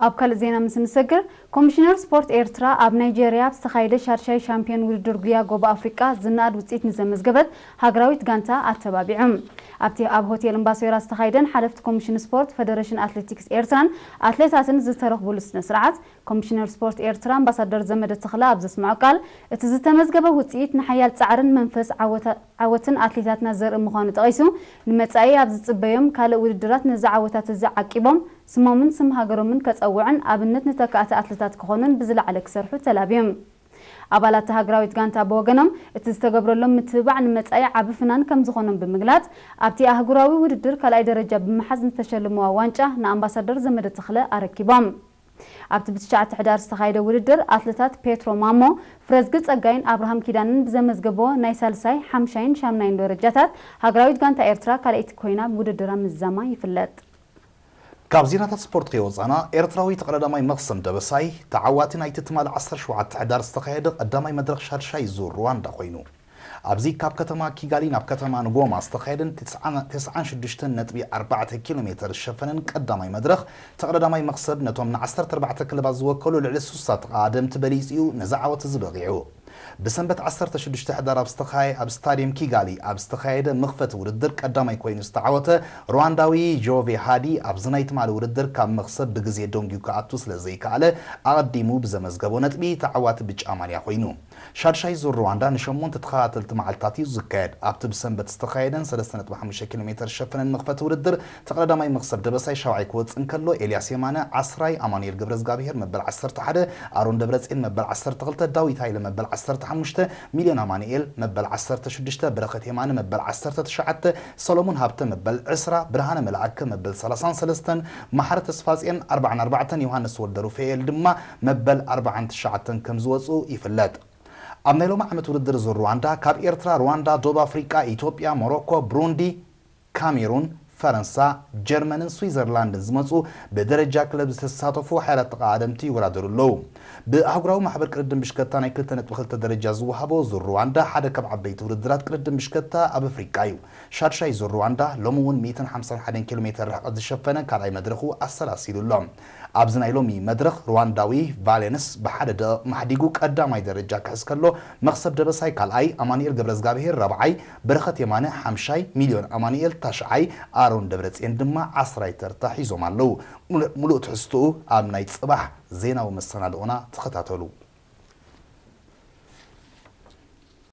ኣብ ካልእ ዜና ምስ እንሰግር፣ ኮሚሽነር ስፖርት ኤርትራ ኣብ ናይጄርያ ኣብ ዝተኻየደ ሻድሻይ ሻምፒዮን ውድድር ጉያ ጎቦ ኣፍሪቃ ዝነኣድ ውፅኢት ንዘመዝገበት ሃገራዊት ጋንታ ኣተባቢዑ። ኣብቲ ኣብ ሆቴል እምባሶይራ ዝተኻየደን ሓለፍቲ ኮሚሽን ስፖርት፣ ፈደረሽን ኣትሌቲክስ ኤርትራን ኣትሌታትን ዝተረኽቡሉ ስነ ስርዓት፣ ኮሚሽነር ስፖርት ኤርትራ ኣምባሳደር ዘመደ ተኽለ ኣብ ዘስምዖ ቃል፣ እቲ ዝተመዝገበ ውፅኢት ንሓያል ፃዕርን መንፈስ ዓወታ-፣ ዓወትን ኣትሌታትና ዘርኢ ምዃኑ ጠቒሱ፣ ንመጻኢ ኣብ ዝጽበዮም ካልእ ውድድራት ነዚ ዓወታት እዚ ዓቂቦም ስሞምን ስም ሃገሮምን ከጸውዕን ኣብነት ንተካእቲ ኣትሌታት ክኾኑን ብዝለዓለ ክሰርሑ ተላብዮም። ኣባላት ሃገራዊት ጋንታ ብወገኖም፣ እቲ ዝተገብረሎም ምትብባዕ ንመጻኢ ዓቢ ፍናን ከም ዝኾኖም ብምግላጽ፣ ኣብቲ ኣህጉራዊ ውድድር ካልኣይ ደረጃ ብምሓዝ ዝተሸለምዋ ዋንጫ ንኣምባሳደር ዘመደ ተኽለ ኣረኪቦም። ኣብቲ ብትሽዓተ ሕዳር ዝተኻየደ ውድድር፣ ኣትለታት ፔትሮ ማሞ፣ ፍረዝጊ ጸጋይን ኣብርሃም ኪዳነን ብዘመዝገብዎ ናይ ሳልሳይ፣ ሓምሻይን ሻምናይን ደረጃታት፣ ሃገራዊት ጋንታ ኤርትራ ካልኣይቲ ኮይና ውድድራ ምዝዛማ ይፍለጥ። ካብ ዜናታት ስፖርት ከይወጻና፣ ኤርትራዊ ተቐዳዳማይ መኽሰም ደበሳይ ተዓዋቲ ናይቲ ትማሊ ዓሰርተ ሸውዓተ ሕዳር ዝተኻየደ ቀዳማይ መድረኽ ሻድሻይ ዙር ሩዋንዳ ኮይኑ። ኣብዚ ካብ ከተማ ኪጋሊ ናብ ከተማ ንጎማ ዝተኻየደን ተስዓን ሽዱሽተን ነጥቢ ኣርባዕተ ኪሎ ሜተር ዝሸፈነን ቀዳማይ መድረኽ፣ ተቐዳዳማይ መኽሰብ ነቶም ንዓሰርተ ኣርባዕተ ክለባት ዝወከሉ ልዕሊ ሱሳ ተቐዳደምቲ በሊጹ እዩ ነዚ ዓወት እዚ በቒዑ። ብሰንበት ዓሰርተ ሽዱሽተ ሕዳር ኣብ ዝተኻየ-፣ ኣብ ስታድየም ኪጋሊ ኣብ ዝተኻየደ መኽፈቲ ውድድር ቀዳማይ ኮይኑ ዝተዓወተ ሩዋንዳዊ ጆቬ ሃዲ፣ ኣብዚ ናይ ትማሊ ውድድር ካብ መኽሰብ ብግዜ ደንጊዩ ክኣቱ ስለ ዘይከኣለ፣ ኣቐዲሙ ብዘመዝገቦ ነጥቢ ተዓዋቲ ብጫ ማልያ ኮይኑ። ሻድሻይ ዙር ሩዋንዳ ንሸሞንተ ተኸታተልቲ መዓልታት እዩ ዝካየድ። ኣብቲ ብሰንበት ዝተኻየደን ሰለስተ ነጥቢ ሓሙሽተ ኪሎ ሜተር ዝሸፈነን መኽፈቲ ውድድር፣ ተቐዳዳማይ መኽሰብ ደበሳይ ሻውዓይ ክወጽእ እንከሎ፣ ኤልያስ የማነ ዓስራይ፣ ኣማኑኤል ገብረዝጋብሄር መበል ዓሰርተ ሓደ፣ ኣሮን ደብረጽዮን መበል ዓሰርተ ክልተ፣ ዳዊት ሃይለ መበል ዓሰርተ ሓሙሽተ፣ ሚልዮን ኣማኑኤል መበል ዓሰርተ ሽዱሽተ፣ በረኸት የማነ መበል ዓሰርተ ትሽዓተ፣ ሰሎሞን ሃብተ መበል ዕስራ፣ ብርሃነ መልኣከ መበል ሰላሳን ሰለስተን፣ መሓሪ ተስፋጽዮን ኣርባዓን ኣርባዕተን፣ ዮሃንስ ወልደ ሩፋኤል ድማ መበል ኣርባዓን ትሽዓተን ከም ዝወጹ ይፍለጥ። ኣብ ናይ ሎሚ ዓመት ውድድር ዙር ሩዋንዳ፣ ካብ ኤርትራ፣ ሩዋንዳ፣ ደቡብ ኣፍሪቃ፣ ኢትዮጵያ፣ ሞሮኮ፣ ብሩንዲ፣ ካሜሩን፣ ፈረንሳ፣ ጀርመንን ስዊዘርላንድን ዝመጹ ብደረጃ ክለብ ዝተሳተፉ ሓያላት ተቐዳደምቲ ይወዳደሩ ኣለዉ። ብኣህጉራዊ ማሕበር ቅድድም ብሽክለታ ናይ ክልተ ነጥቢ ክልተ ደረጃ ዝወሃቦ ዙር ሩዋንዳ ሓደ ካብ ዓበይቲ ውድድራት ቅድድም ብሽክለታ ኣብ ኣፍሪቃ እዩ። ሻድሻይ ዙር ሩዋንዳ ሎሚ እውን ሚእትን ሓምሳን ሓደን ኪሎ ሜተር ርሕቀት ዝሸፈነ ካልኣይ መድረኹ ኣሰላሲሉ ኣሎ። ኣብዚ ናይ ሎሚ መድረኽ ሩዋንዳዊ ቫሌንስ ብሓደ ደቂቕ ማሕዲጉ ቀዳማይ ደረጃ ክሕዝ ከሎ፣ መኽሰብ ደበሳይ ካልኣይ፣ ኣማኑኤል ገብረዝጋብሄር ራብዓይ፣ በረኸት የማነ ሓምሻይ፣ ሚልዮን ኣማኑኤል ታሽዓይ፣ ኣሮን ደብረጽዮን ድማ ዓስራይ ተርታ ሒዞም ኣለዉ። ሙሉ-፣ ሙሉእ ትሕዝቶኡ ኣብ ናይ ጽባሕ ዜናዊ መሰናድኦና ተኸታተሉ።